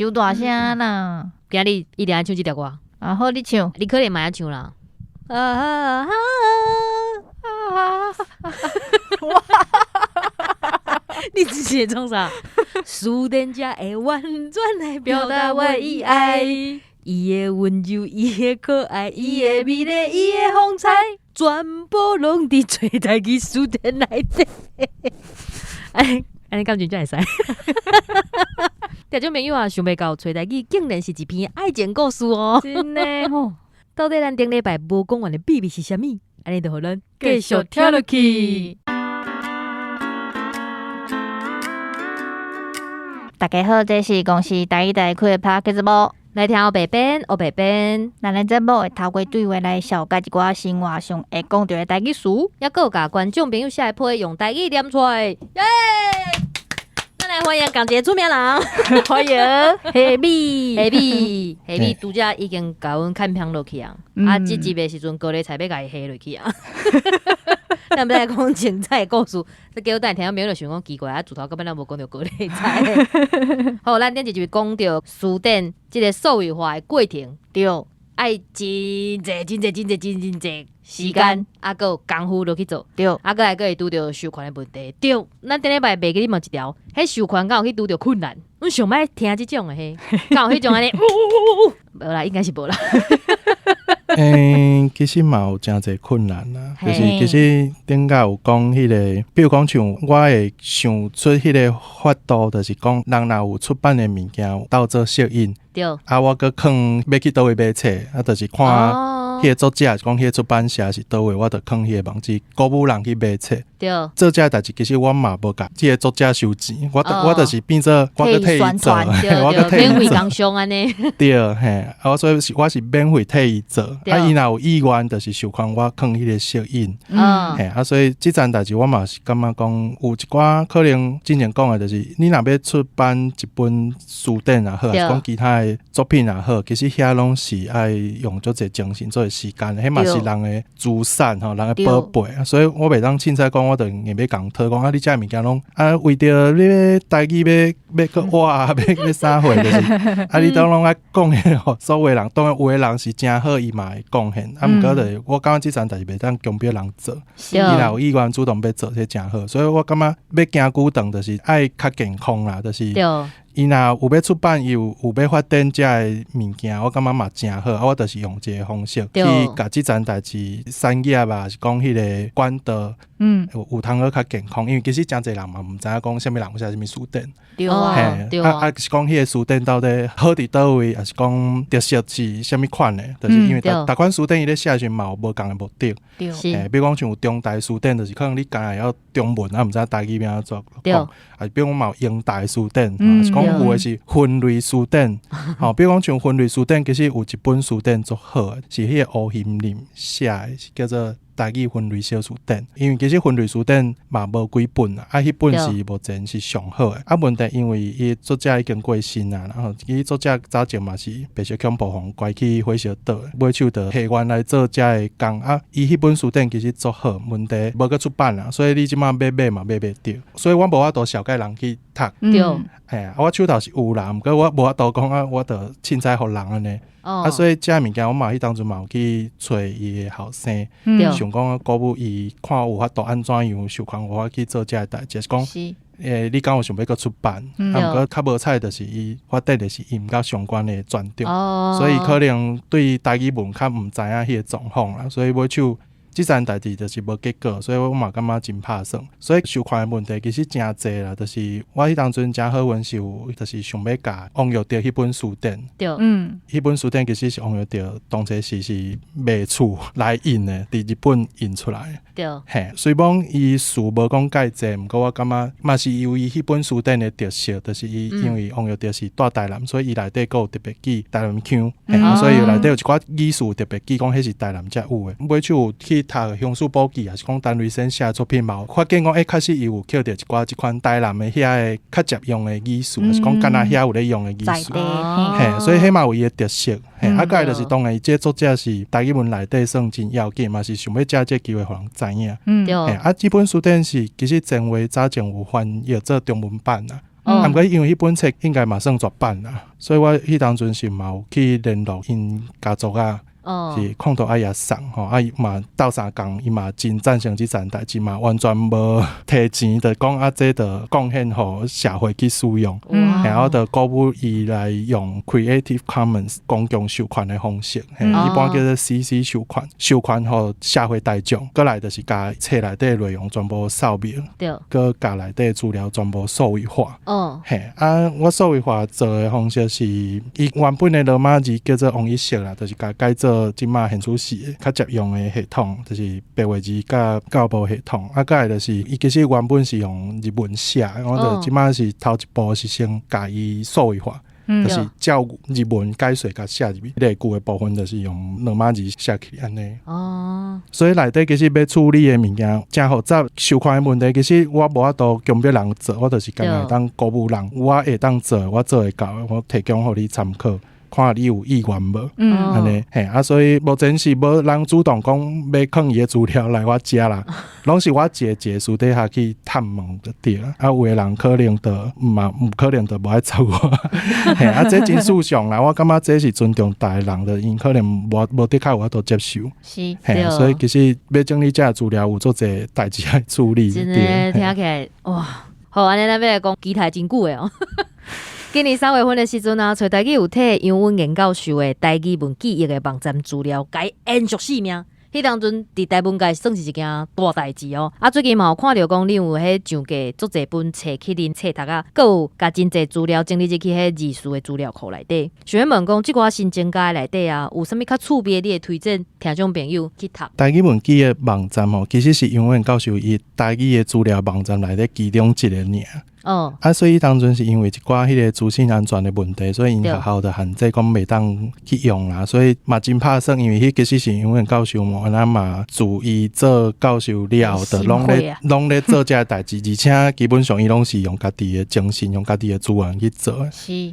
傷大聲啦！今日一定愛唱這條歌。啊好，你唱。你可能嘛會唱啦。啊啊啊！你直接創啥？書典才會婉轉來表達我的愛，伊的溫柔，伊的可愛，伊的美麗，伊的風采，全部攏佇做台語辭典內底。哎，按呢敢真正會使？聽眾朋友啊，想袂到揣台語竟然是一篇愛情故事哦！真的吼。到底咱頂禮拜無講完的秘密是啥物？按呢就予咱繼續聽落去。大家好，這是公視台語台開的 Podcast 節目，來聽烏白編，烏白編。咱的節目會透過對話來紹介一寡生活上會講著的台語詞，猶閣有共觀眾朋友寫的批用台語念出來。耶！咱來歡迎仝一个出名人，歡迎黑米，黑米，黑米，拄才已經共阮看片落去啊！啊，這集的時陣高麗菜欲共伊下落去啊！咱欲來講精彩的故事，這叫等下聽眾朋友就想講奇怪啊，自頭到尾咱無講著高麗菜。好，咱頂一集講著辭典這个數位化的過程，對，愛真濟真濟真濟真真濟時間，啊，閣有功夫落去做，啊，閣來閣會拄著授權的問題，對。咱頂禮拜袂記得問一條，彼授權敢有去拄著困難？阮上欲聽這種的彼，敢有彼種按呢？無啦，應該是無啦。欸，其實嘛有誠濟困難啦，就是其實頂下有講彼个，比如講像我會想出彼个法度，就是講人若有出版的物件，鬥做索引，啊，我閣囥欲去佗位買冊，啊，就是看彼个作者，是講彼个出版社是佗位，我就囥彼个網址，鼓舞人去買冊。做這个代誌，其實我嘛無共這个作者收錢，我就是變做我閣替伊做，我閣替伊做，免費工商按呢。對，嘿，啊，所以是我是免費替伊做，啊，伊若有意願，就是授權我囥彼个索引。嘿，啊，所以這層代誌我嘛是感覺講，有一寡可能之前講的，就是你若欲出版一本辭典也好，抑是講其他的作品也好，其實遐攏是愛用足濟精神、足濟時間，彼嘛是人的資產吼，人的寶貝。所以我袂當凊彩講，我就硬欲共推講啊，你這物件攏啊，為著你欲台語欲欲閣活啊，欲欲啥貨，就是啊，你都攏愛貢獻予所有人，當然有的人是誠好，伊嘛會貢獻。啊，毋過就是我感覺這層代誌袂當強迫人做，伊若有意願主動欲做，這誠好。所以我感覺欲行久長，就是愛較健康啦，就是伊若有欲出版，伊有欲發展這个物件，我感覺嘛誠好。啊，我就是用這个方式去共這層代誌產業吧，是講彼个管道，有通好較健康。因為其實誠濟人嘛毋知影講啥物人有寫啥物辭典，嘿，啊啊是講彼个辭典到底好佇佗位，抑是講特色是啥物款的？就是因為逐款辭典伊咧寫時嘛有無仝的目的。嘿，比如講像有中台辭典，就是可能你干焦會曉中文，啊毋知影台語欲按怎講。啊，比如講嘛有英台辭典，抑是講有的是分類辭典。吼，比如講像分類辭典，其實有一本辭典足好的，是彼个吳欣霖寫的，是叫做台語分類小辭典。因為其實分類辭典嘛無幾本啊，啊，彼本是目前是上好的。啊，問題因為伊作者已經過身啊，然後伊作者早前嘛是白色恐怖予關去火燒島，尾手就下願來做這个工。啊，伊彼本辭典其實足好，問題無閣出版啊，所以你這馬欲買嘛買袂著。所以我無法度紹介人去讀。嘿，啊，我手頭是有啦，毋過我無法度講啊，我就凊彩予人按呢。啊，所以這物件我嘛彼當陣嘛有去揣伊的後生，想講鼓舞伊看有法度按怎樣授權我去做這个代誌，是講，欸，你敢有想欲閣出版？啊，毋過較無彩就是伊發展的是伊毋佮相關的專長，所以可能對台語文較毋知影彼个狀況啦，所以尾手。這層代誌就是無結果，所以我嘛感覺真拍算。所以授權的問題其實誠濟啦，就是我彼當陣誠好運是有，就是想欲共王育德彼本辭典。彼本辭典其實是王育德當初是賣厝來印的，佇日本印出來。嘿，雖罔伊詞無講蓋濟，毋過我感覺嘛是由於彼本辭典的特色，就是伊因為王育德是住台南，所以伊內底閣有特別記台南腔，所以內底有一寡語詞特別記講彼是台南才有的。尾手有去讀《鄉事簿記》，抑是講陳雷生寫作品嘛，有發現講，欸，確實伊有抾著一寡這款台南的遐个較捷用的語詞，抑是講干焦遐有咧用的語詞，嘿，所以彼嘛有伊的特色，嘿，啊，閣來就是當然，這作者是台語文內底算真要緊，嘛是想欲藉這機會予人知影，嘿，啊，這本辭典是其實前話早前有翻譯做中文版啦。啊，毋過因為彼本冊應該嘛算絕版啦，所以我彼當陣是嘛有去聯絡𪜶家族啊。是控托阿爺送吼，啊伊嘛鬥相共，伊嘛真贊成這層代誌，嘛完全無提錢，就講啊這就貢獻予社會去使用，然後就鼓舞伊來用 Creative Commons 公共授權的方式，一般叫做 CC 授權，授權予社會大眾，過來就是共冊內底內容全部掃描，閣共內底資料全部數位化。嘿，啊，我數位化做的方式是，伊原本的羅馬字叫做王一色啦，就是共改做這馬現處時的較捷用的系統，就是白話字佮教部系統。啊，閣來就是伊其實原本是用日文寫，我就這馬是頭一步是先共伊數位化，就是照日文解說共寫入去，例句的部分就是用羅馬字寫起來按呢。所以內底其實欲處理的物件誠複雜，授權的問題其實我無法度強迫人做，我就是干焦會當鼓舞人，我會當做，我做會到，我提供予你參考。看你有意願無？按呢嘿啊，所以目前是無人主動講欲囥伊的資料來我遮啦，攏是我一個一個私底下去探問就對啊。啊，有的人可能就嘛毋可能就無愛插我，嘿啊，這真事實啦。我感覺這是尊重逐个人的，𪜶可能無無的確有法度接受。嘿，所以其實欲整理這個資料有足濟代誌愛處理。真的聽起來哇，好，按呢咱欲來講期待真久的哦。今年3月份的時陣啊，揣台語有替楊穩妍教授的台語文記憶的網站資料，共伊延續性命。彼當陣佇台文界算是一件大代誌哦。啊，最近嘛有看著講，恁有彼上架足濟本冊去恁冊讀啊，閣有共真濟資料整理入去彼字詞的資料庫內底。想欲問講，這寡新增加的內底啊，有啥物較趣味的，你會推薦聽眾朋友去讀？台語文記憶網站吼，其實是楊穩教授伊台語的資料網站內底其中一個爾。啊，所以當陣是因為一寡彼个資訊安全的問題，所以𪜶學校就限制講袂當去用啦，所以嘛真拍算，因為彼其實是楊穩教授嘛，咱嘛自伊做教授了後，就攏咧做這个代誌，而且基本上伊攏是用家己的精神，用家己的資源去做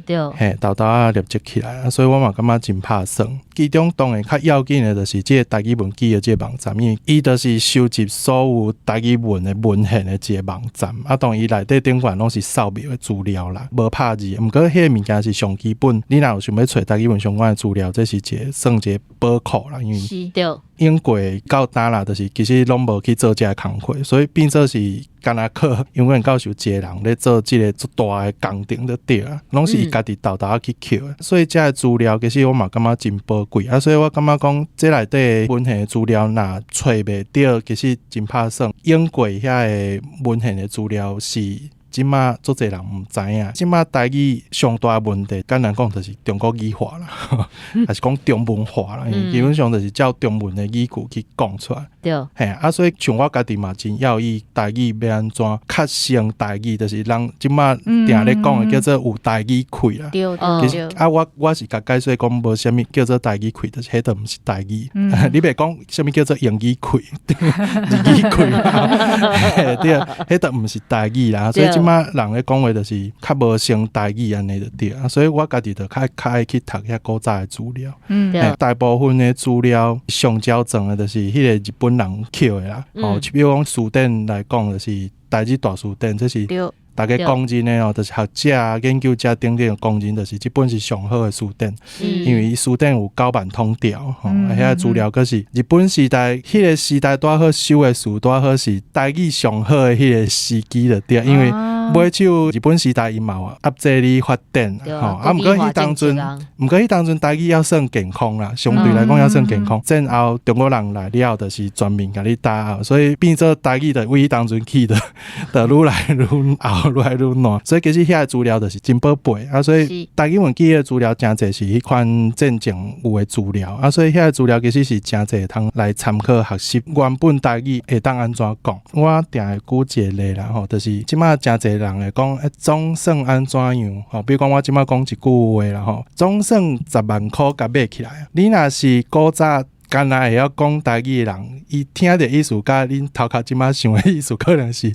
的。嘿，沓沓仔累積起來，所以我嘛感覺真拍算。其中當然較要緊的就是這个台語文記的這个網站，因為伊就是收集所有台語文的文獻的一個網站。啊，當然伊內底頂懸攏是掃描的資料啦，無拍字。毋過彼個物件是上基本，你若有想欲揣台語文相關的資料，這是一個算一個寶庫啦，因為用過到今啦，就是其實攏無去做這个工課，所以變做是干焦靠楊穩教授一個人咧做這个足大的工程就對啊，攏是伊家己沓沓仔去抾的，所以這个資料其實我嘛感覺真寶貴啊，所以我感覺講這內底文獻的資料若揣袂著，其實真拍算。用過遐个文獻的資料是這馬足濟人毋知影，這馬台語上大的問題，簡單講就是中國語化啦，抑是講中文化啦，因為基本上就是照中文的語句去講出來。嘿，啊，所以像我家己嘛真要意台語欲按怎較成台語，就是人這馬定咧講的叫做有台語氣啦。其實啊，我是共解說講無啥物叫做台語氣，就是彼都毋是台語。你袂講啥物叫做英語氣、日語氣，對，彼都毋是台語啦。所以這馬人咧講話就是較無成台語按呢就對啊。所以我家己就較較愛去讀遐古早的資料。大部分的資料上少裝的，就是彼个日本人抾的啦。哦，比如講辭典來講，就是台日大辭典，這是大家公認的哦，就是學者、研究者等等公認，就是這本是上好的辭典。因為伊辭典有9萬通條，吼，遐个資料閣是日本時代，彼个時代拄好收的詞，拄好是台語上好的彼个時機就對，因為尾手日本時代伊嘛有壓制你發展，吼，啊，毋過彼當陣，毋過彼當陣台語猶算健康啦，相對來講猶算健康。戰後中國人來了後，就是全面共你打壓，所以變做台語就為彼當陣起的，就愈來愈後，愈來愈爛。所以其實遐个資料就是真寶貝啊，所以台語文記的資料誠濟是彼款戰前有的資料啊，所以遐个資料其實是誠濟會通來參考學習。原本台語會當按怎講？我定會舉一個例啦，吼，就是這馬誠濟人會講，欸，總算按怎樣？吼，比如講我這馬講一句話啦，吼，總算十萬箍共買起來。你若是古早干焦會曉講台語的人，伊聽著意思佮恁頭殼這馬想的意思，可能是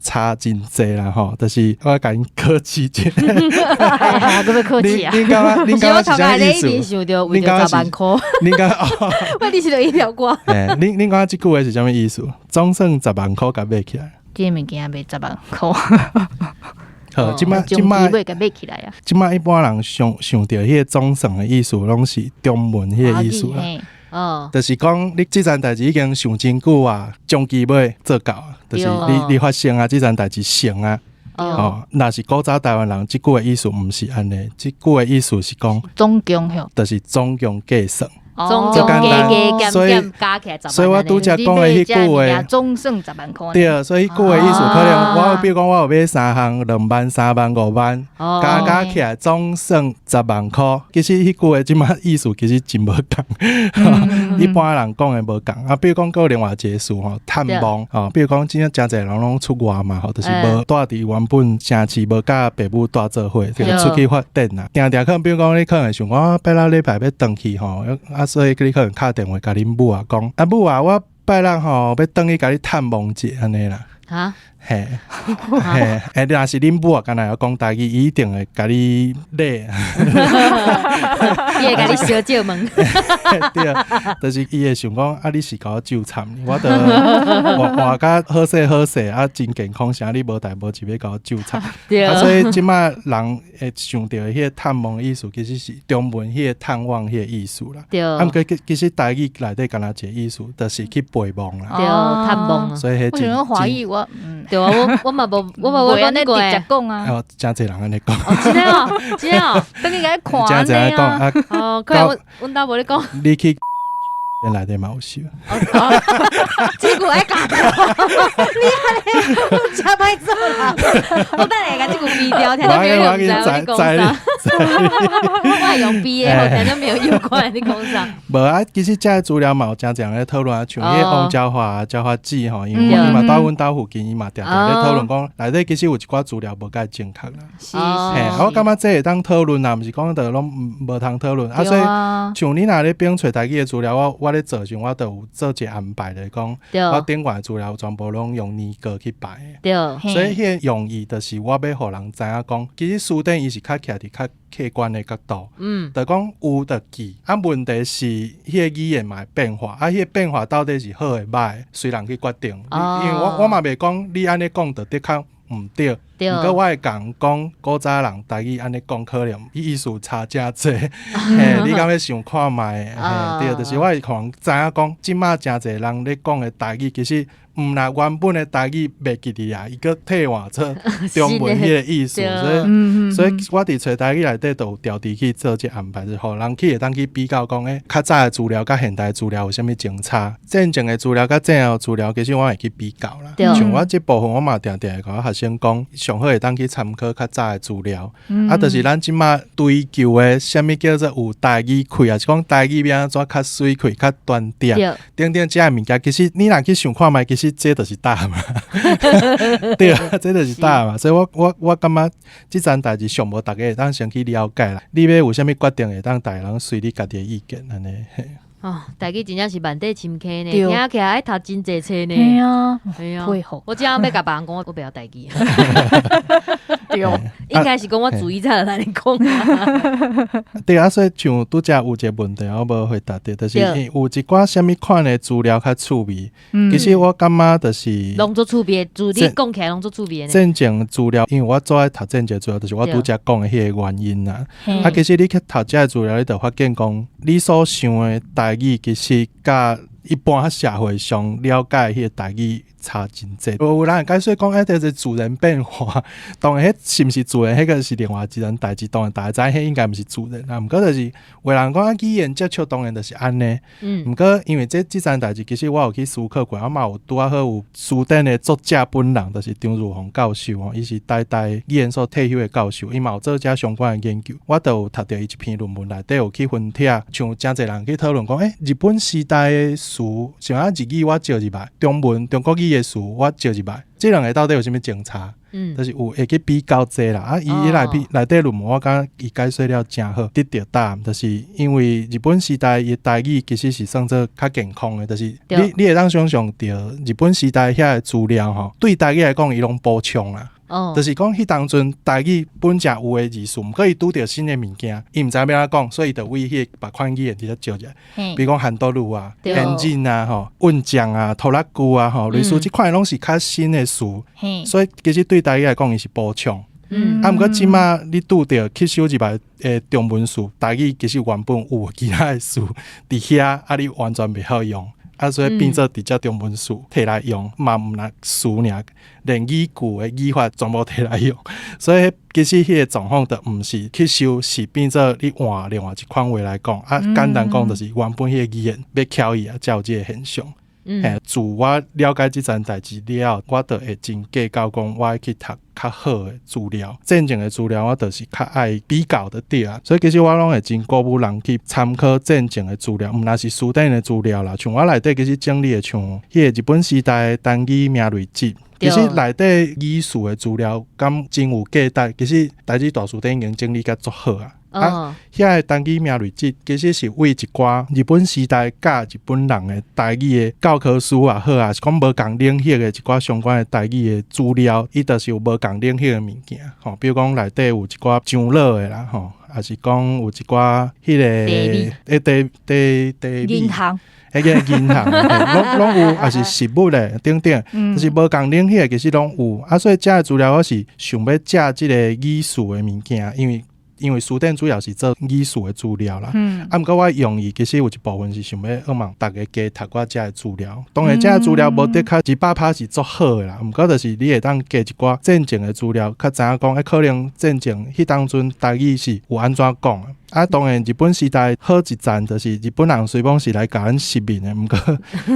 差真濟啦，吼。就是我共𪜶考試一下。閣欲考試啊？恁感覺？恁感覺是啥意思？恁感覺十萬箍？恁感覺？我你是著醫療歌。欸，恁感覺這句話是啥物意思？總算十萬箍共買起來。這个物件賣十萬箍。好，這擺這擺會共買起來啊！這擺一般人想想著彼個總算的意思，攏是中文彼個意思啦。就是講你這層代誌已經想真久啊，終其尾做到啊，就是你發生啊，這層代誌成啊。哦，若是古早台灣人，這句的意思毋是按呢，這句的意思是講總共吼，就是總共計算。總共加加減減加起來十萬。所以我拄才講的彼句話，總算十萬箍。對，所以彼句的意思可能我比如講我有買三項，2萬、3萬、5萬，加加起來總算十萬箍。其實彼句話這馬意思其實真無仝，一般人講的無仝。啊，比如講閣有另外一個詞吼，探望吼，比如講真正誠濟人攏出外嘛吼，就是無蹛佇原本城市，無佮爸母蹛做伙，就出去發展啊。定定可能比如講你可能會想講，拜六禮拜欲轉去吼，啊，所以你可能敲電話共恁母啊講，啊母啊，我拜六吼欲轉去共你探望者按呢啦。哈？嘿，嘿，欸，若是恁母啊，敢若會講台語，伊一定會共你咧，伊會共你相借問。對，就是伊會想講，啊，你是共我糾纏，我著活活甲好勢好勢，啊，真健康，啥你無代無誌欲共我糾纏。對。啊，所以這擺人會想著彼個探望的意思，其實是中文彼個探望彼個意思啦。對。啊，毋過其實台語內底敢若一個意思，就是去陪望啦。對，探望。所以彼我想講華語我，對啊，我嘛無，我嘛無按呢直接講啊。哦，誠濟人按呢講。哦，真的哦，真的哦，等於共你看誠濟人講啊。哦，可能阮阮兜無咧講。你去內底嘛有燒。這句愛講，你按呢，真歹做啦。我等下共這句嗶掉，聽眾朋友毋知影你講啥。我會用嗶的，予聽眾朋友有看你講啥。無啊，其實這个資料嘛有誠濟人咧討論啊，像彼個王昭華啊、昭華姊吼，因為伊嘛蹛阮兜附近，伊嘛定定咧討論講，內底其實有一寡資料無蓋正確啦。是，嘿，我感覺這會當討論啊，毋是講著攏無通討論啊。所以像你若咧反揣台語的資料，我咧做時，我就有做一個安排，就是講我頂懸的資料全部攏用年糕去排的。所以彼個用意就是我欲予人知影講，其實書典伊是較徛佇較客觀的角度，就講有就記，啊問題是彼個語言嘛會變化，啊彼個變化到底是好的歹的，隨人去決定。因為我嘛袂講你按呢講就的確毋對，毋過我會共講古早人台語按呢講可能意思差誠濟，嘿，你敢欲想看覓？嘿，對，就是我會予人知影講，這馬誠濟人咧講的台語，其實毋但原本的台語袂記得啊，伊閣替換做中文彼個意思，所以，所以我佇揣台語內底就有調佇去做這安排，就予人去會當去比較講，欸，較早的資料佮現代資料有啥物相差？戰前的資料佮戰後資料，其實我會去比較啦。像我這部分，我嘛定定會共學生講，上好會當去參考較早的資料。啊，就是咱這馬追求的，啥物叫做有台語氣，抑是講台語欲按怎較媠氣、較端正，等等這个物件，其實你若去想看覓，其實這就是答案嘛。對啊，這就是答案嘛。所以我感覺這層代誌上無逐家會當先去了解啦。你欲有啥物決定，會當逐家攏隨你家己的意見按呢。哦，台語真正是萬底深坑呢，聽起來愛讀真濟冊呢。嘿啊，嘿啊，佩服。我這下欲共別人講，我袂曉台語。對，應該是講我注意才來講。對啊，所以像拄才有一個問題我無回答著，就是有一寡啥物款的資料較趣味。其實我感覺就是，攏足趣味，自你講起來攏足趣味。戰前資料，因為我做愛讀戰前資料，就是我拄才講的彼個原因啦。啊，其實你去讀這个資料，你就發現講，你所想的台語其實佮一般社會上了解彼個台語差真濟。有人會解說講，欸，這是自然變化，當然彼是毋是自然，彼個是另外一層代誌。當然大家知彼應該毋是自然啊。毋過就是有人講啊，語言接觸當然就是按呢。毋過因為這層代誌，其實我有去思考過，啊嘛有拄仔好有書典的作者本人，就是張如鳳教授吼，伊是台大語言所退休的教授，伊嘛有做這相關的研究。我就有讀著伊一篇論文內底有去分析，像誠濟人去討論講，欸，日本時代的詞，像啊日語我照入來，中文中國語的詞我照入來，這兩个到底有啥物相差？就是有會去比較這啦。啊，伊內底內底論文，我感覺伊解說了誠好，得著答案，就是因為日本時代伊的台語其實是算做較健康的，就是你會當想像著日本時代遐个資料吼，對台語來講伊攏補充啦。就是講彼當陣台語本誠有的字詞，毋過伊拄著新的物件，伊毋知欲按怎講，所以伊就為彼個別款語言直接借入來。比如講韓多魯啊、天津啊、吼、運將啊、拖拉機啊、吼，類似這款攏是較新的詞，所以其實對台語來講，伊是補充。啊，毋過這馬你拄著吸收入來的中文詞，台語其實原本有其他的詞佇遐，啊，你完全袂曉用。啊，所以變做直接中文詞提來用，嘛毋若詞爾，連語句的語法全部提來用。所以其實彼個狀況就毋是吸收，是變做你換另外一款話來講。啊，簡單講就是原本彼個語言欲翹去啊，才有這個現象。嘿，自我了解這層代誌了後，我就會真計較講，我愛去讀較好的資料，戰前的資料我就是較愛比較就對啊。所以其實我攏會真鼓舞人去參考戰前的資料，毋但是書典的資料啦。像我內底其實整理的像彼個日本時代的單語名類集，其實內底語詞的資料敢真有價值。其實台語大辭典已經整理甲足好啊。啊，遐个單語名類集其實是為一寡日本時代教日本人的台語的教科書也好啊，是講無仝領域的一寡相關的台語的資料，伊就是有無仝領域的物件，吼，比如講內底有一寡樟腦的啦，吼，抑是講有一寡彼個地地地銀行。彼個銀行，攏攏有，抑是食物的等等，就是無仝領域的其實攏有。啊，所以遮的資料我是想欲借這個語詞的物件，因為書典主要是做語詞的資料啦，啊，毋過我用意其實有一部分是想欲向望逐家加讀我遮的資料。當然，遮的資料無的確100%是足好的啦，毋過就是你會當加一寡戰前的資料，較知影講，可能戰前彼當陣台語是有按怎講的。啊，當然日本時代好一層就是日本人雖講是來共咱殖民的，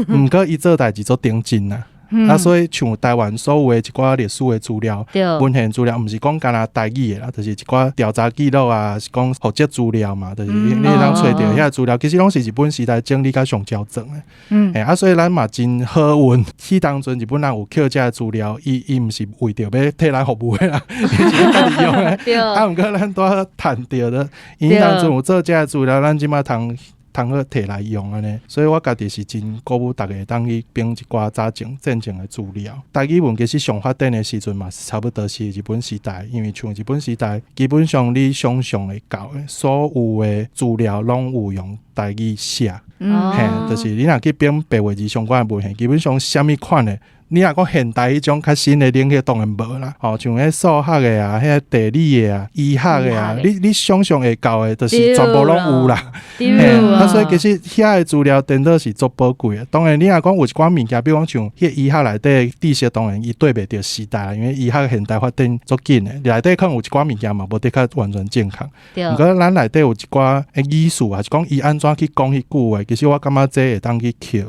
毋過伊做代誌足認真啦。啊，所以像台灣所有的一寡歷史的資料、文獻資料，毋是講干焦台語的啦，就是一寡調查記錄啊，是講學者資料嘛，就是你會當揣著遐資料，其實攏是日本時代整理甲上齊全的。嘿，啊，所以咱嘛真好運，彼當陣日本人有抾這个資料，伊毋是為著欲替咱服務的啦，伊是欲家己用的。啊，毋過咱拄好趁著的，𪜶當陣有做這个資料，咱這馬通通好提來用按呢，所以我家己是真鼓舞逐家會當去編一寡早前戰前的資料。台語文其實上發展的時陣嘛，是差不多是日本時代，因為像日本時代，基本上你想象會到的所有的資料攏有用台語寫。嘿，就是你若去編白話字相關的文獻，基本上啥物款的，你若講現代彼種較新的領域當然無啦。吼，像彼數學的啊，彼個地理的啊，醫學的啊，你想象會到的，就是全部攏有啦。嘿，啊，所以其實遐个資料顛倒是足寶貴的。當然，你若講有一寡物件，比如講像彼個醫學內底知識，當然伊對袂著時代啦，因為醫學現代發展足緊的，內底可能有一寡物件嘛，無的確完全正確。毋過咱內底有一寡語詞，抑是講伊按怎去講彼句話，其實我感覺這會當去抾。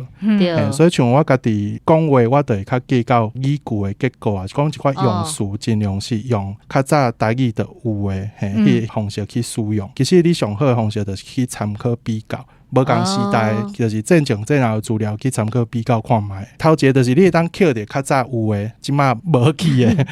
所以像我家己講話，我就會較計較語句的結構，抑是講一寡用詞，盡量是用較早台語就有的彼个方式去使用。其實你上好的方式就是去參考比較。無仝時代，就是戰前戰後的資料去參考比較看覓。頭一个就是你會當抾著較早有的，這馬無去的。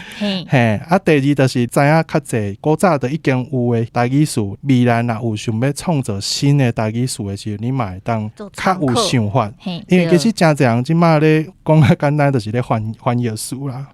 嘿，啊，第二就是知影較濟古早就已經有的台語詞，未來若有想欲創造新的台語詞的時陣，你嘛會當較有想法。因為其實誠濟人這馬咧講較簡單，就是咧翻翻譯詞啦。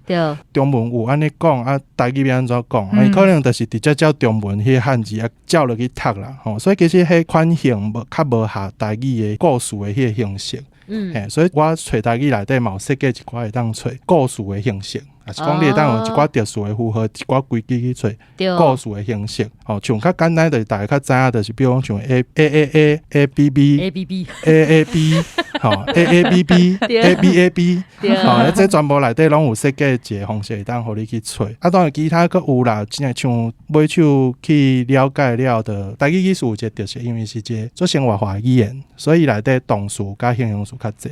中文有按呢講，啊，台語欲按怎講？伊可能就是直接照中文彼个漢字啊，照落去讀啦。吼，所以其實彼款型無較無合台語的故事的彼个形式。嘿，所以我揣台語內底嘛有設計一寡會當揣故事的形式，抑是講你會當用一寡特殊的符號、一寡規矩去揣故事的形式。吼，像較簡單就是逐家較知影，就是比如講像 A A A A A B B A B B A A B 吼 A A B B A B A B 吼，這全部內底攏有設計一个方式會當予你去揣。啊，當然其他閣有啦，真正像尾手去了解了的，台語其實有一個特色，因為是一個足生活化的語言，所以內底動詞佮形容詞較濟，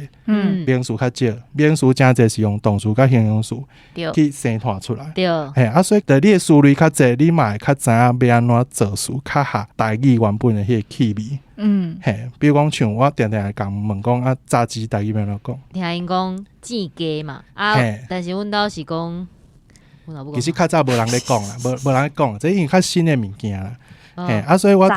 名詞較少，名詞誠濟是用動詞佮形容詞去生湠出來。嘿，啊，所以佇你的思慮較濟，你嘛會較知影欲按怎造詞，較合台語原本的彼个氣味。嘿，比如講像我定定會共問講啊，炸雞台語欲按怎講？聽𪜶講煎雞嘛，啊，但是阮兜是講，阮老母其實較早無人咧講啦，無人咧講，這因為較新的物件啦。嘿，啊，所以我就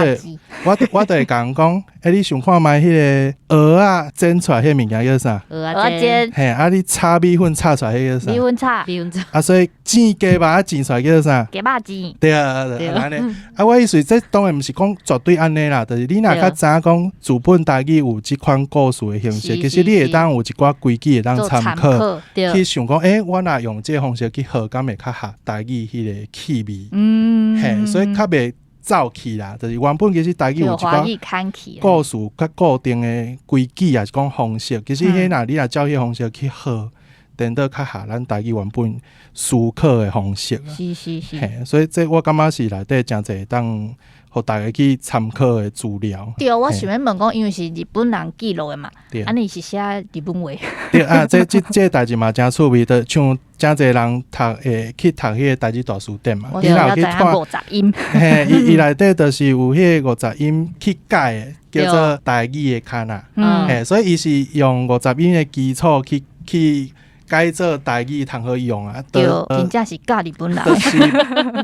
我就會共講，欸，你想看覓彼个蚵仔煎出來彼个物件叫啥？蚵仔煎。嘿，啊，你炒米粉炒出來彼个叫啥？米粉炒。米粉炒。啊，所以煎雞肉仔煎出來叫做啥？雞肉煎。對啊，對啊，按呢。啊，我意思這當然毋是講絕對按呢啦，就是你若較知影講字本台語有這款故事的形式，其實你會當有一寡規矩會當參考，去想講，欸，我若用這个方式去學，敢會較合台語彼个氣味？嗯，嘿，所以較袂走去啦，就是原本其實台語有一寡故事較固定的規矩，抑是講方式。其實彼若你若照彼方式去學，顛倒較合咱台語原本思考的方式啊。是是是。嘿，所以這我感覺是內底誠濟會當予大家去參考的資料。對，我想欲問講，因為是日本人記錄的嘛，啊，你是寫日本話？對啊，這這這代誌嘛誠趣味，就像誠濟人讀會去讀彼个台語大辭典嘛，伊若有去看五十音，嘿，伊伊內底就是有彼个五十音去改的，叫做台語的卡納，嘿，所以伊是用五十音的基礎去去改做台語通好用啊。對，真正是教日本人。就是，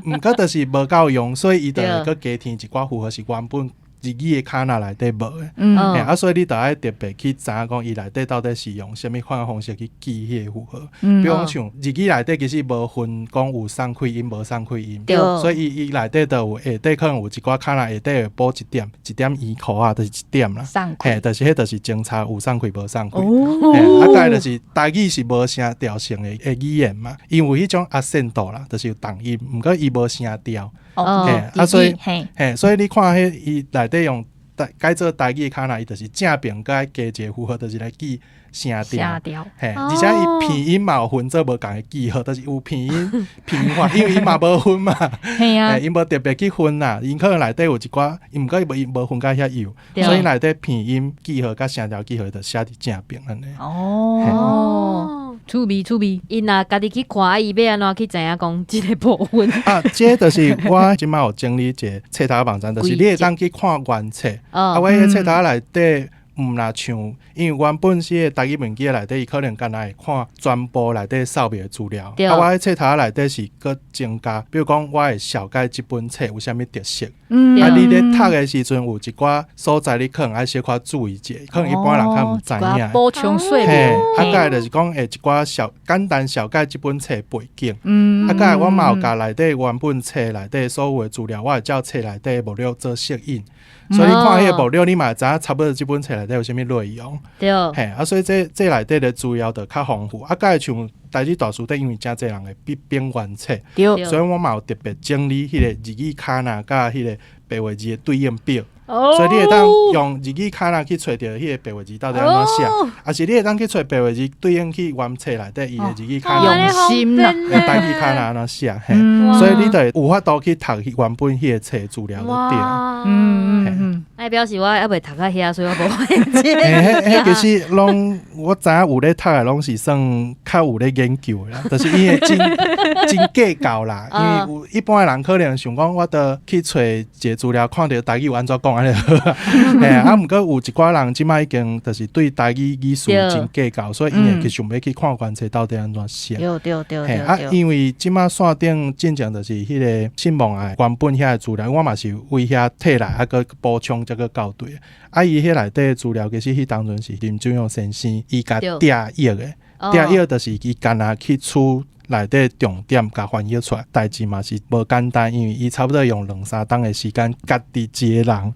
毋過就是無夠用，所以伊就會閣加添一寡符號是原本日語的卡納內底無的。嗯，啊，所以你著愛特別去知影講伊內底到底是用啥物款的方式去記彼個符號。嗯比如講像日語內底其實無分講有送氣音無送氣音，對所以伊伊內底就有下底可能有一寡卡納下底會補一點一點圓箍仔，就是一點啦。送嘿，氣。就是彼就是偵查有送氣無送氣。哦嘿，啊，再來就是台語是無聲調性的的語言嘛，因為有彼種阿聲度啦，就是有重音，毋過伊無聲調。哦，嘿，啊，所以嘿，嘿，所以你看彼伊內底用台改做台語卡納，伊就是正邊閣愛加一个符號，就是來記聲調。聲調。嘿，而且伊鼻音嘛有分做無仝的記號，就是有鼻音、鼻音化，因為伊嘛無分嘛，嘿啊嘿，𪜶無特別去分啦，𪜶可能內底有一寡，毋過伊無伊無分甲遐幼，所以內底鼻音記號佮聲調記號就寫佇正爿按呢。哦，趣味趣味。𪜶若家己去看，啊，伊欲按怎去知影講這个部分？啊，這就是我這擺有整理一个冊頭網站，就是你會當去看原冊。啊，我彼个冊頭內底毋若像，因為原本是台語文字內底，伊可能干焦會看全部內底掃描的資料。對啊，我彼冊頭內底是閣增加，比如講我會紹介這本冊有啥物特色。嗯啊，你咧讀的時陣有一寡所在，你可能愛小可注意者，可能一般人較毋知影。補充說嘿明。，啊，再來就是講會一寡小簡單紹介這本冊背景。嗯啊，再來我嘛有共內底原本冊內底所有的資料，我會照冊內底的目錄做索引，所以你看彼个目錄，你嘛會知影差不多這本冊內底有啥物內容。對，嘿，啊，所以這這內底的資料就較豐富。啊，佮像台語大辭典，因為誠濟人會比編原冊，對，所以我嘛有特別整理彼個日語卡納佮彼個白話字的對應表。哦所以你會當用日語卡納去揣著彼個白話字到底按怎寫，抑是你會當去揣白話字對應去原冊內底伊的日語卡納。用心啦用台語卡納按怎寫，嘿，嗯所以你就會有法度去讀原本彼個冊資料就對。哇，嗯嗯嗯，那表示我猶未讀到遐，所以我無發現這嘿，彼彼其實攏我知影有咧讀的，攏是算較有咧研究的啦，就是伊會真真計較啦。因為有一般的人可能想講，我著去揣一个資料，看著台語有按怎講按呢就好。嘿，啊，毋過有一寡人這擺已經就是對台語語詞真計較，所以𪜶會去想欲去看原冊到底按怎寫。對對對嘿，啊，對對，因為這擺線頂進前就是彼个信望愛原本遐的資料，我嘛是為遐摕來，啊，閣補充才閣校對。啊，伊彼內底的資料其實彼當陣是林俊勇先生伊共拆譯的，拆譯就是伊干焦去取內底重點共翻譯出來，代誌嘛是無簡單，因為伊差不多用兩三冬的時間，家己一個人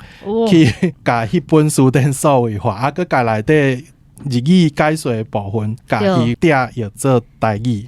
去共彼本辭典數位化，啊，閣共內底日語解說的部分，共伊拆譯做台語。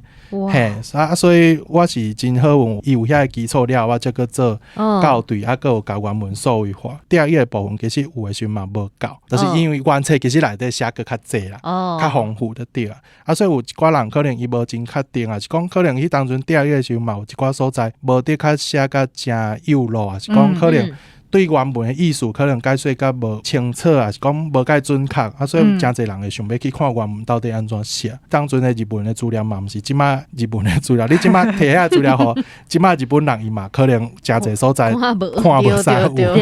嘿，啊，所以我是真好運，伊有遐个基礎了，我才閣做校對，啊，閣有共原文數位化。拆譯的部分其實有的時陣嘛無夠，就是因為原冊其實內底寫閣較濟啦，較豐富就對啊。啊，所以有一寡人可能伊無真確定啊，是講可能彼當陣拆譯的時陣嘛有一寡所在無得較寫甲誠幼路啊，是講可能對原文的意思可能解說較無清楚啊，是講無介準確啊，所以誠濟人會想欲去看原文到底按怎寫。當陣的日文的資料嘛，毋是這擺日文的資料，你這擺提遐資料予這擺日本人伊嘛可能誠濟所在看無看無啥有。對對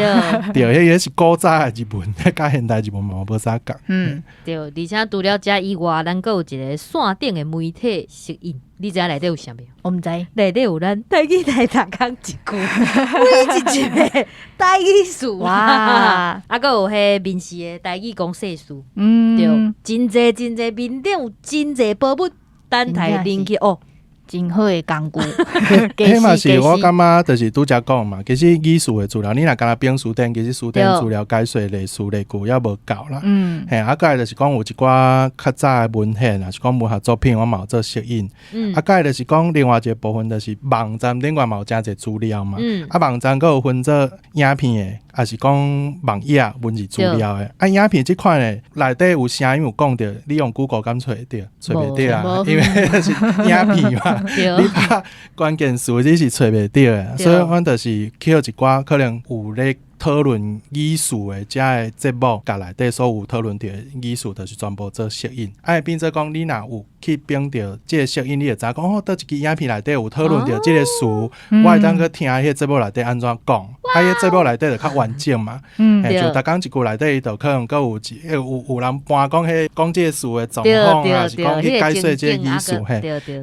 對，彼个是古早的日文，佮現代日文嘛無啥仝。嗯，對，而且除了這以外，咱閣有一个線頂的媒體索引。你知影內底有啥無？我毋知。內底有咱台語台逐工一句，每一集的台語詞。哇！啊，閣有彼面試的台語講說書，對，真濟真濟面頂有真濟寶物等待恁去學。真好的工具。彼嘛是我感覺就是拄才講嘛，其實語詞的資料，你若干焦編辭典，其實辭典資料解說例詞例句猶無夠啦。嘿，啊，閣來就是講有一寡較早的文獻，抑是講文學作品，我嘛有做索引。啊，閣來就是講另外一個部分，就是網站頂懸嘛有誠濟資料嘛。啊，網站閣有分做影片的，抑是講網頁文字資料的。啊，影片這款的內底有聲音有講著，你用 Google 敢揣會著？揣袂著啊，因為是影片嘛。你拍關鍵詞你是揣袂著的，所以阮就是去予一寡可能有咧討論語詞的遮的節目，共內底所有討論著的語詞，就是全部做索引。啊，變做講你若有去編著這个索引，你就知影講哦，佗一支影片內底有討論著這个詞，我會當去聽彼个節目內底按怎講，啊，彼个節目內底就較完整嘛。嘿，就逐工一句內底，伊就可能閣有一有人搬講彼講這个詞的狀況啊，是講去解說這个語詞，嘿，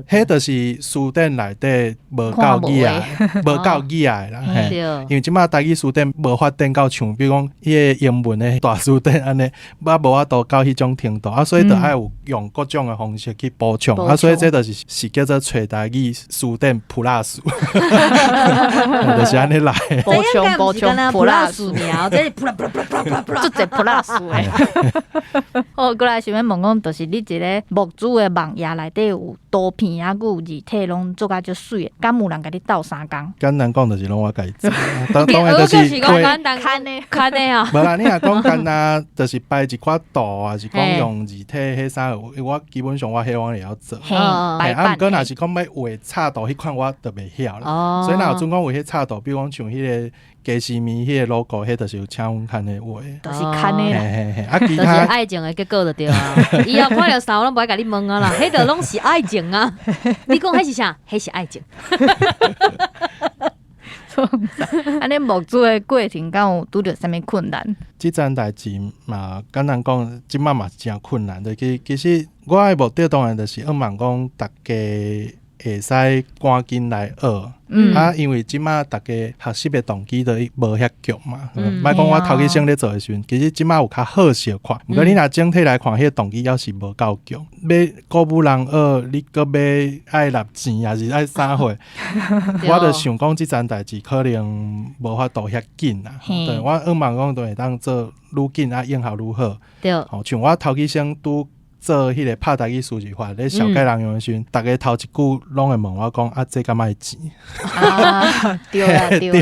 彼就是辭典內底無夠語啊，無夠語啊啦，嘿，因為這擺台語辭典無發展到像，比如講彼个英文的大辭典按呢，嘛無法度到彼種程度，啊，所以就愛有用各種的方式去補充，啊，所以這就是叫做揣台語辭典 Plus，就是按呢來。補充補充 Plus 爾，這是 Plus Plus Plus Plus，足濟 Plus 的。好，過來想欲問講，就是你一个木主的網頁內底有圖片啊，閣有字體攏做甲足媠的，敢有人共你鬥相共？簡單講就是攏我家己做，當然就是簡單看的看的啊。無啦，你若講干焦，就是擺一寡圖啊，是講用字體彼啥，我基本上我彼我會曉做。啊，毋過若是講欲畫插圖彼款，我就袂曉啦。所以若有準講有彼插圖，比如講像彼个雞絲麵彼个 logo，彼就是有請阮牽的畫。就是牽的啦。啊，其他就是愛情的結果就對啊。以後看著啥，我攏無愛共你問啊啦，彼就攏是愛情啊。你講彼是啥？彼是愛情。按呢募資的過程，敢有拄著啥物困難？這層代誌嘛，簡單講，這擺嘛是誠困難的。其實我的目的當然就是向望講，逐家會使趕緊來學。啊，因為這擺逐家學習的動機都無遐強嘛。莫講我頭起先咧做的時陣，其實這擺有較好相看。毋過你若整體來看，彼个動機猶是無夠強。欲鼓舞人學，你閣欲愛納錢，抑是愛啥貨？我就想講，這層代誌可能無法度遐緊啦。對，我向望講，就會當做愈緊啊，應效愈好。吼，像我頭起先拄做彼个拍台語輸入法咧，紹介人用的時陣，逐家頭一句攏會問我講：啊，這敢愛錢？啊，對啊，對對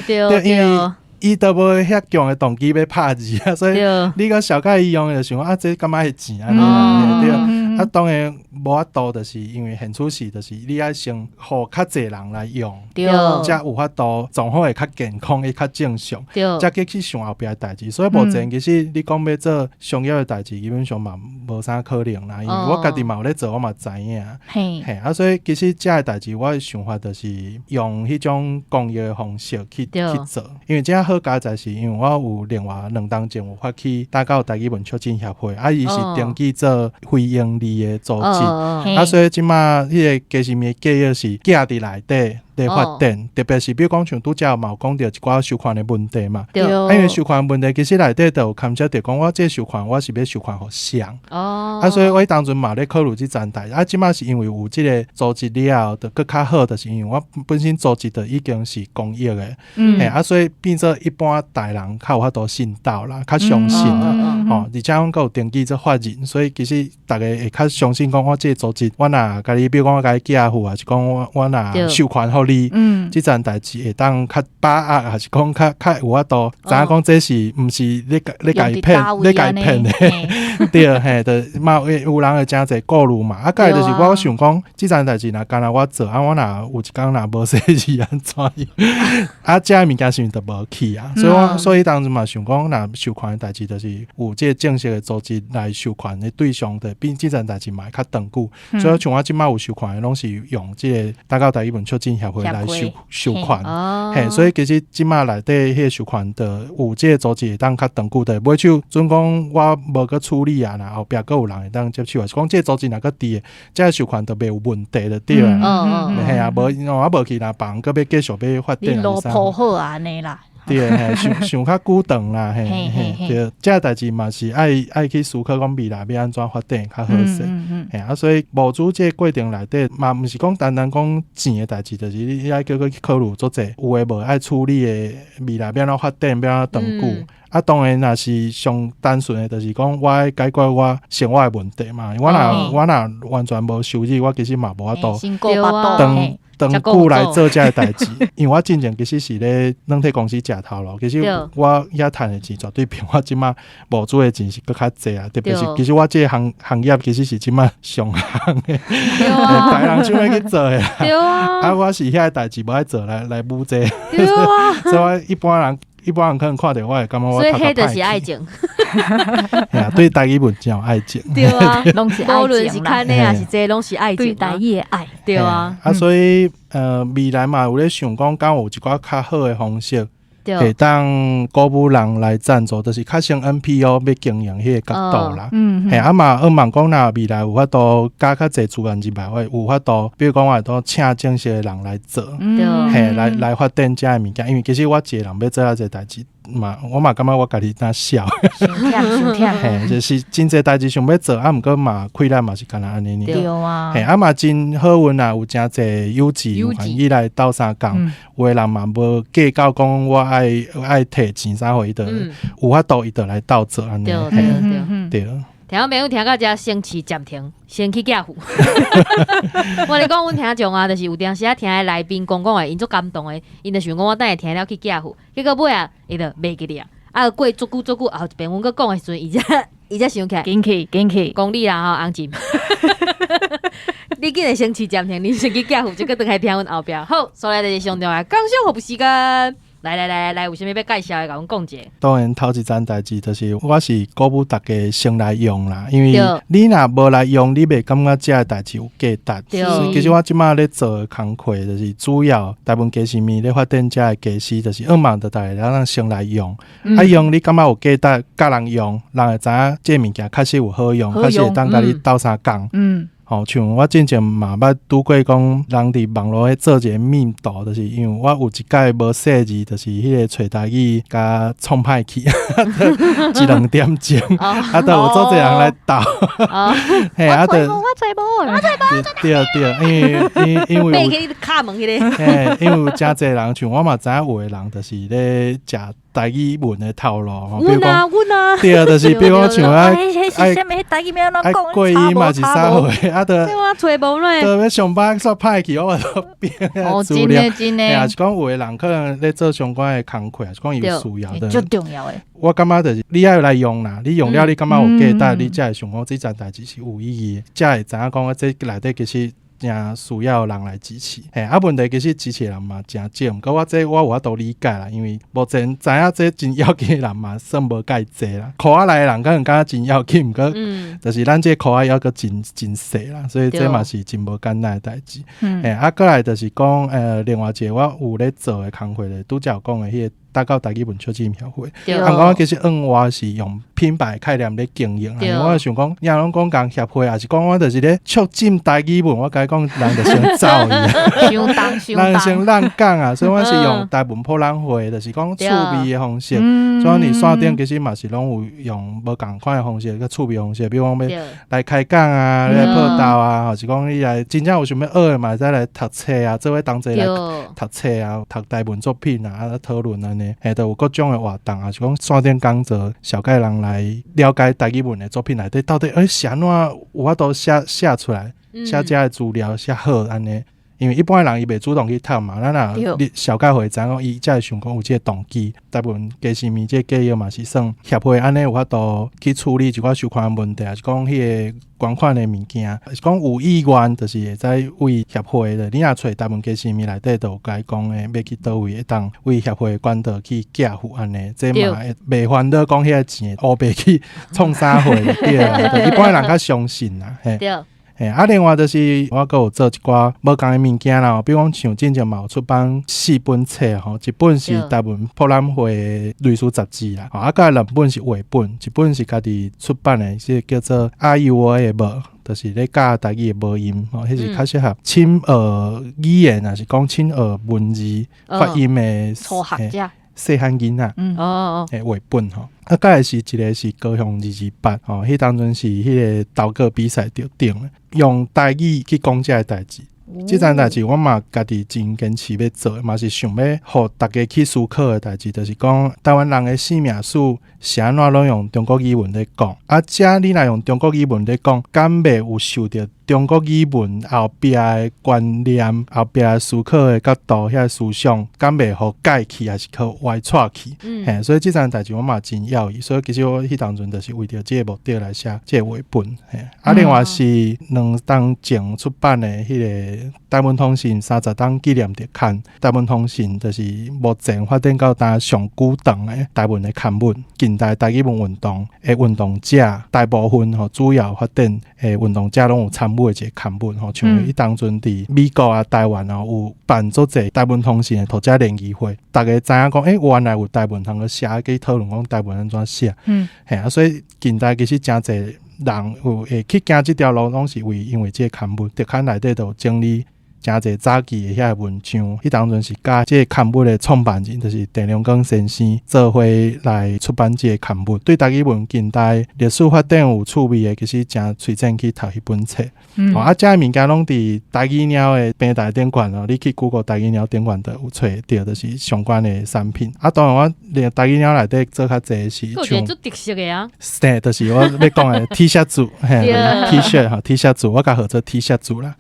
對，因為伊都無遐強的動機欲拍字啊，所以你閣紹介伊用，就想講啊，這敢愛錢按呢啦？對。啊，當然無法度，就是因為現處時，就是你愛先予較濟人來用，才有法度狀況會較健康，會較正常，才去想後壁的代誌。所以目前其實你講欲做商業的代誌，基本上嘛無啥可能啦。因為我家己嘛有咧做，我嘛知影。嘿，啊，所以其實這个代誌，我的想法就是用彼種公益的方式去做。因為這好佳哉是因為我有另外兩冬前有發起打到台語文促進協會，啊，伊是登記做非營利的組織，啊，所以這擺彼个雞絲麵計劃是寄佇內底咧發展，特別是比如講像拄才嘛有講著一寡收款的問題嘛，啊，因為收款問題其實內底就有牽涉著講我這收款我是欲收款予誰，啊，所以我彼當陣嘛咧考慮這層代誌，啊，這擺是因為有這个組織了後，就閣較好，就是因為我本身組織就已經是公益的，嘿，啊，所以變做一般大人較有法度信到啦，較相信啦，吼，而且阮閣有登記做法人，所以其實逐家會較相信講我這个組織，我若共你，比如講我共你寄付，抑是講我若授權予你，這層代誌會當較把握，抑是講較有法度知影講這是毋是咧共伊騙，咧共伊騙的，對，嘿，就嘛會有人會誠濟顧慮嘛，啊，過來就是我想講，這層代誌若干焦我做，啊，我若有一工若無勢是按怎樣，啊，這个物件是毋是就無去啊？所以我所以當陣嘛想講，若授權的代誌，就是有這个正式的組織來授權的對象的，比這層代誌嘛會較長久。所以像我這擺有授權的，攏是用這个大到台語文促進協會來授權。嘿，所以其實這馬內底彼個授權的有這個組織會當較長久的，尾手準講我無閣處理啊，若後壁閣有人會當接手，還是講這個組織若閣佇，這個授權就袂有問題就對啊。嘿啊，無我無去，若別人閣欲繼續欲發展。你路鋪好按呢啦。對，嘿，想想較久長啦，嘿，嘿，對，這個代誌嘛是愛去思考講未來欲按怎發展較好勢。嘿啊，所以募資這個過程內底嘛，毋是講單單講錢的代誌，就是你愛閣閣去考慮足濟有的無愛處理的未來欲按怎發展，欲按怎長久。啊，當然若是上單純的，就是講我愛解決我生活的問題嘛。我若完全無收入，我其實嘛無法度長長久來做這个代誌。因為我進前其實是咧軟體公司食頭路，其實我遐趁的錢絕對比我這馬募資的錢是閣較濟啊。特別是其實我這個行業其實是這馬上行的，大人想欲去做的。啊，我是遐个代誌無愛做來募這個。所以我一般人可能看著我會感覺我所以彼就是愛情。對台語文真有愛情。對啊，攏是愛情。無論是牽的還是這攏是愛情。對台語的愛。對啊。啊，所以未來嘛有咧想講，敢有一寡較好的方式，會當鼓舞人來贊助，就是較像 NPO 欲經營彼個角度啦。嘿，啊嘛，向望講若未來有法度加較濟資源入來，會有法度，比如講我會當請正式的人來做，嘿，來發展這个物件。因為其實我一個人欲做遐濟代誌嘛，我嘛感覺我家己若痟。傷忝傷忝。嘿，就是真濟代誌想欲做，啊，毋過嘛氣力嘛是干焦按呢爾。對啊。嘿，啊嘛真好運啊，有誠濟友志願意來鬥相共，有的人嘛無計較講我愛提錢啥貨，伊就有法度伊就來鬥做按呢。對對對。聽眾朋友聽到這先試暫停，先去寄付。我咧講，阮聽眾啊，就是有當時啊聽來賓講講的，𪜶足感動的，𪜶就想講我等下聽了去寄付，結果尾啊，伊就袂記得啊。啊，過足久足久，後一遍阮閣講的時陣，伊才想起來。緊去緊去，講你啦吼，洪靜。你緊來先試暫停，你先去寄付，再閣轉來聽阮後壁。好，所以就是上重要，工商服務時間。來來來來來，有啥物欲介紹的，共阮講者。當然，頭一層代誌就是我是鼓舞大家先來用啦，因為你若無來用，你袂感覺這个代誌有價值。其實我這馬咧做的工課，就是主要台文家私物咧發展這个家私，就是向望著大家通先來用。啊用你感覺有價值，佮人用，人會知影這个物件確實有好用，確實會當共你鬥相共。吼，像我進前嘛捌拄過講，人佇網路咧做一個面圖，就是因為我有一擺無細膩，就是彼個揣台語共創歹去，一兩點鐘，啊，就有足濟人來鬥。嘿，啊，就我揣無，我揣無，對對，因為有敲門彼个，嘿，因為有誠濟人，像我嘛知影有的人就是咧食台語文的頭路，比如講，對，就是比如講像愛愛愛過音嘛是啥貨，啊，就對啊，揣無咧，就欲上班煞歹去，我都變資料，嘿，啊是講有的人可能咧做相關的工課，還是講伊有需要的，足重要的。我感覺就是你愛來用啦，你用了你感覺有價值，你才會想講這件代誌是有意義，才會知影講這內底其實誠需要人來支持。嘿，啊，問題其實支持的人嘛誠少，毋過我這我有法度理解啦，因為目前知影這真要緊的人嘛算無蓋濟啦。箍仔內的人可能感覺真要緊，毋過就是咱這箍仔猶閣真真細啦，所以這嘛是真無簡單的代誌。嘿，啊，過來就是講，另外一個我有咧做的工課咧，拄才有講的彼個大到台語文促進協會。啊，毋過我其實向我是用品牌概念咧經營，因為我想講，你若攏講共協會，抑是講我就是咧促進台語文，我共你講人就先走去，傷重傷人先亂講啊，所以我是用台文博覽會，就是講趣味的方式。所以佇線頂其實嘛是攏有用無仝款的方式，佮趣味方式，比如講欲來開講啊，來報道啊，或是講你來真正有想欲學的嘛，會使來讀冊啊，做伙同齊來讀冊啊，讀台文作品啊，啊討論按呢，嘿，都有各種的活動啊，是講線頂講座，紹介人來了解台語文的作品內底到底是按怎有法度寫出來，寫這个資料寫好按呢。因為一般的人伊袂主動去讀嘛，咱若你紹介予伊知影講，伊才會想講有這個動機。台文家私物這個計劃嘛是算協會按呢有法度去處理一寡收款的問題，抑是講彼個捐款的物件，是講有意願，就是會使為協會的。你若揣台文家私物內底，就有共伊講的，欲去佗位會當為協會的管道去寄付按呢，這嘛會袂煩惱講彼個錢烏白去創啥貨對啊，一般人較相信啦，嘿。嘿，啊，另外就是我閣有做一寡無仝的物件啦，比如講像進前嘛有出版四本冊吼，一本是台文博覽會的類似雜誌啦，啊，閣兩本是繪本，一本是家己出版的，是叫做《啊有我的無》，就是咧教台語的母音，吼，彼是較適合親學語言，抑是講親學文字發音的初學者。細漢囡仔，的繪本吼，啊，閣來是一個是高雄228吼，彼當陣是彼個投稿比賽得獎的，用台語去講這个代誌。這件代誌我嘛家己真堅持欲做，嘛是想欲予逐家去思考的代誌，就是講台灣人的生命史是按怎攏用中國語文咧講，啊，這你若用中國語文咧講，敢袂有受著中國語文後壁的觀念、後壁思考的角度、遐思想，敢袂予改去，抑是去歪錯去？嘿，所以這件代誌我嘛真猶豫，所以其實我彼當陣就是為著這个目的來寫這个繪本。嘿，啊，另外是2冬前出版的彼个台文通信30冬紀念特刊，台文通信就是目前發展到今上久長的台文的刊物，近代台語文運動的運動者，大部分吼主要發展的運動者攏有參與的一個刊物吼，像彼當陣佇美國啊、台灣啊有辦足濟台文通信的讀者聯誼會，逐家知影講，欸，原來有台文通去寫，去討論講台文按怎寫，嘿啊，所以近代其實誠濟人有會去行這條路，攏是為因為這個刊物，特刊內底就有整理誠濟早期的遐个文章，彼當陣是佮這个刊物的創辦人，就是鄭良光先生做伙來出版這个刊物。對台語文近代歷史發展有趣味的，其實誠推薦去讀彼本冊。啊，這个物件攏佇台語貓的平台頂懸哦，你去 Google 台語貓頂懸就有揣會著，就是相關的產品。啊，當然我連台語貓內底做較濟是像閣有一个足特色的啊，對，就是我欲講的 T 恤子，嘿，T 恤吼，T 恤子，我共號做 T 恤子啦。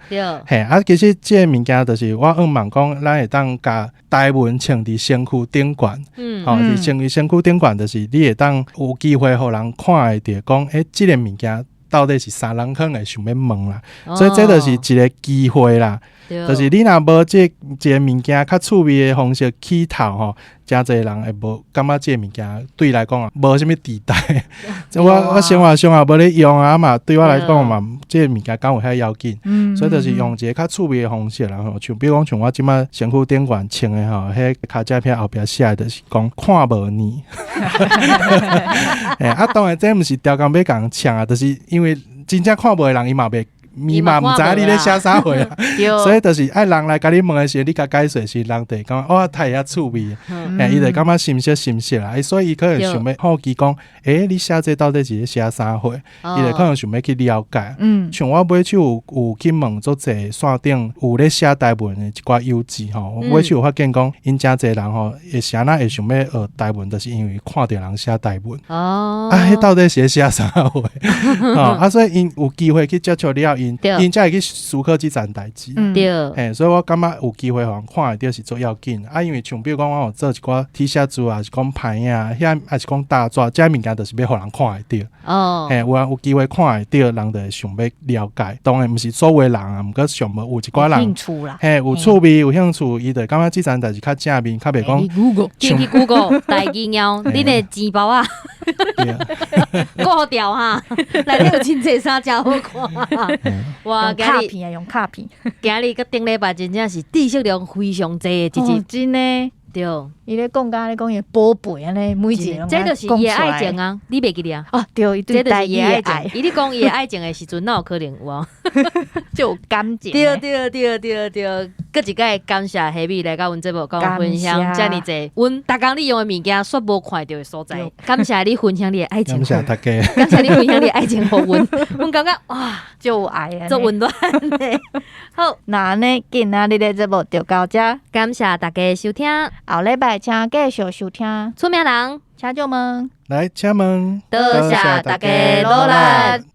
嘿，啊，其實這个物件就是我向望講，咱會當共台文穿佇身軀頂懸，吼，佇穿佇身軀頂懸，就是你會當有機會予人看會著講，欸，這个物件到底是啥人可能會想欲問啦，所以這就是一個機會啦。就是你若無這一个物件較趣味的方式起頭吼，誠濟人會無感覺這个物件對伊來講啊，無啥物期待。我生活上也無咧用啊嘛，對我來講嘛，這个物件敢有遐要緊？所以就是用一個較趣味的方式啦吼，像比如講像我這擺身軀頂懸穿的吼，彼跤脊片後壁寫的就是講看無呢。欸，啊，當然這毋是刁工欲共人嗆啊，就是因為真正看無的人伊嘛袂。伊嘛毋知影你咧寫啥貨啊，所以就是愛人來共你問的時陣，你共解釋時，人就會感覺哇，太遐趣味，欸，伊就會感覺心適心適啦，所以伊可能想欲好奇講，欸，你寫這到底是咧寫啥貨？伊就可能想欲去了解。像我尾手有去問足濟線頂有咧寫台文的一寡友姊吼，尾手有發現講，𪜶誠濟人吼會啥那會想欲學台文，就是因為看著人寫台文。啊，彼到底是咧寫啥貨？吼，啊，所以𪜶有機會去接觸了後，𪜶才會去思考這層代誌。嘿，所以我感覺有機會予人看會著是足要緊。啊，因為像比如講，我有做一寡 T 恤子啊，是講牌啊，遐抑是講大紙，這物件就是欲予人看會著。嘿，有人有機會看會著，人就會想欲了解。當然毋是所有的人啊，毋過上無有一寡人，興趣啦，嘿，有趣味有興趣，伊就感覺這層代誌較正面，較袂講。 Google，進去 Google 台語貓，恁的錢包啊，顧掉哈，內底有真濟衫誠好看。哇，用卡片啊，用卡片。今日佮頂禮拜真正是知識量非常濟的一集，真的。對，伊咧講甲咧講伊的寶貝按呢，每一個這就是伊的愛情啊，你袂記得啊？哦，對，伊對台語的愛。伊咧講伊的愛情的時陣，哪有可能有啊？就有感情。對對對對對，閣一擺感謝黑米來佮阮節目佮阮分享遮爾濟，阮逐工咧用的物件，煞無看著的所在。感謝你分享你的愛情，感謝大家。感謝你分享你的愛情予阮，阮感覺哇，就有愛啊，足溫暖的。好，那按呢，今仔日的節目就到這，感謝大家收聽。後禮拜請繼續收聽出名人，請就問，來，請問，多謝大家努力。